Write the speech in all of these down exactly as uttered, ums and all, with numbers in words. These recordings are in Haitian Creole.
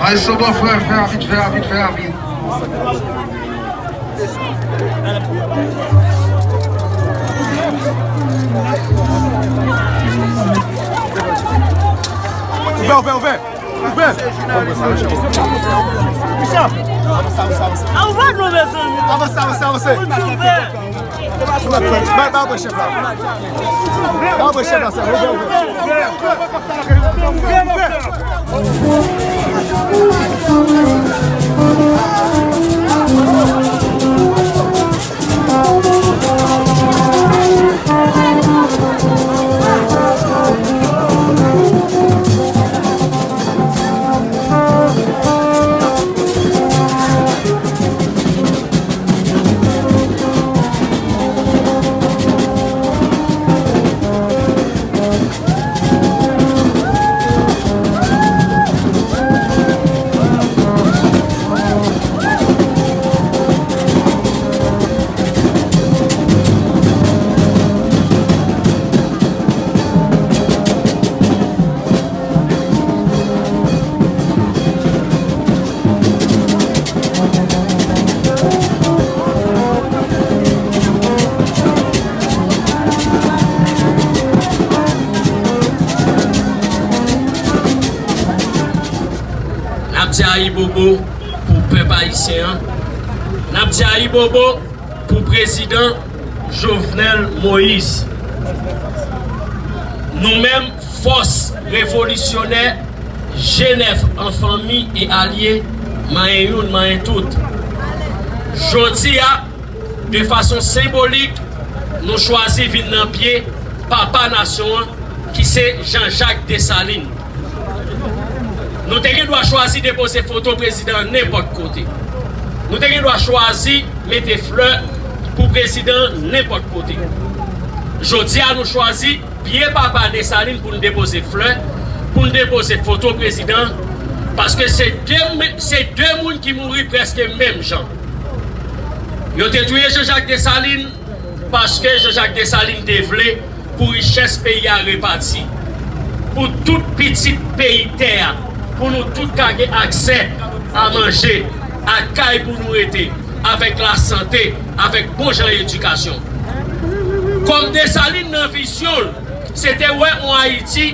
Maestro Bòfrè, fè rapid, fè rapid, fè rapid. Ouvè, ouvè, ouvè. Ouvè. Avanse, avanse, avanse. Ba, ba, ba, chèf la. Ba, ba, chèf la, sa, ouvè, ouvè. N ap di ayibobo pou pèp ayisyen an. N ap di ayibobo pou prezidan Jovenel Moïse. Nou menm, fòs revolisyonè G nèf an fanmi e alye, manyen youn, manyen tout. Jodi a, de fason senbolik, nou chwazi vin nan pye papa nasyon an, ki se Jean-Jacques Dessalines. Nou te gen dwa chwazi depoze foto prezidan an nenpòt kote. Nou te gen dwa chwazi mete flè pou prezidan an nenpòt kote. Jodi a, nou chwazi pye papa Desalin pou n depoze flè, pou n depoze foto prezidan, paske se de, se de moun ki mouri prèske menm jan. Yo te touye Jean-Jacques Dessalines paske Jean-Jacques Dessalines te vle pou richès peyi a repati, pou tout pitit peyi tè a, pou nou tout ka gen aksè a manje, a kay pou nou rete, avèk lasante, avèk bon jan edikasyon. Kòm Desalin nan vizyon l, se te wè yon Ayiti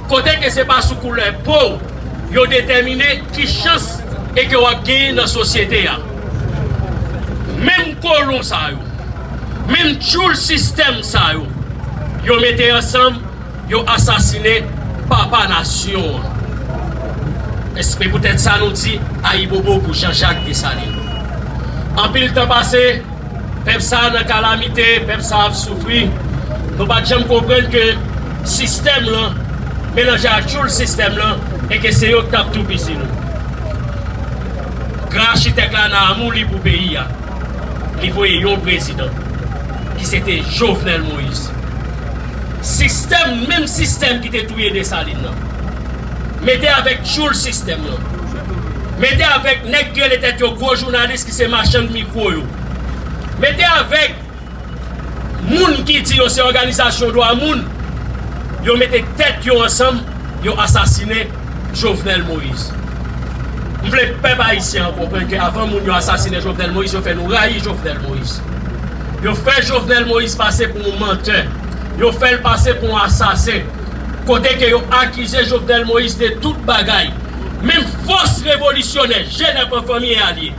kote ke se pa sou koulè po w yo detèmine ki chans e ke w ap genyen nan sosyete a. Menm kolon sa yo, menm tchoul sistèm sa yo, yo mete ansanm, yo asasinen papa nasyon an. E se poutèt sa nou di ayibobo pou Jean-Jacques Dessalines. Anpil tan pase, pèp sa a nan kalamite, pèp sa a ap soufri. Nou pa t janm konprann ke sistèm lan melanje ak tchoul sistèm lan e ke se yo k t ap toupisi nou. Gran achitèk la nan amou li pou peyi a, li voye yon prezidan ki se te Jovenel Moïse. Sistèm, menm sistèm ki te touye Desalin nan, mete avèk tchoul sistèm lan, mete avèk nèg k rele tèt yo gwo jounalis ki se machann mikwo yo, mete avèk moun ki di yo se òganizasyon dwa moun, yo mete tèt yo ansanm, yo asasinen Jovenel Moïse. M vle pèp ayisyen an konprann ke avan moun yo asasinen Jovenel Moïse, yo fè nou rayi Jovenel Moïse. Yo fè Jovenel Moïse pase pou yon mantè. Yo fè l pase pou yon asasen. Kote ke yo akize Jovenel Moïse de tout bagay. Menm fòs revolisyonè, G nèf an fanmi e alye,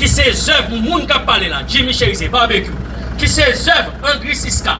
ki se zèv moun k ap pale la, Jimmy Chérizier, Barbecue, ki se zèv Andry Siska,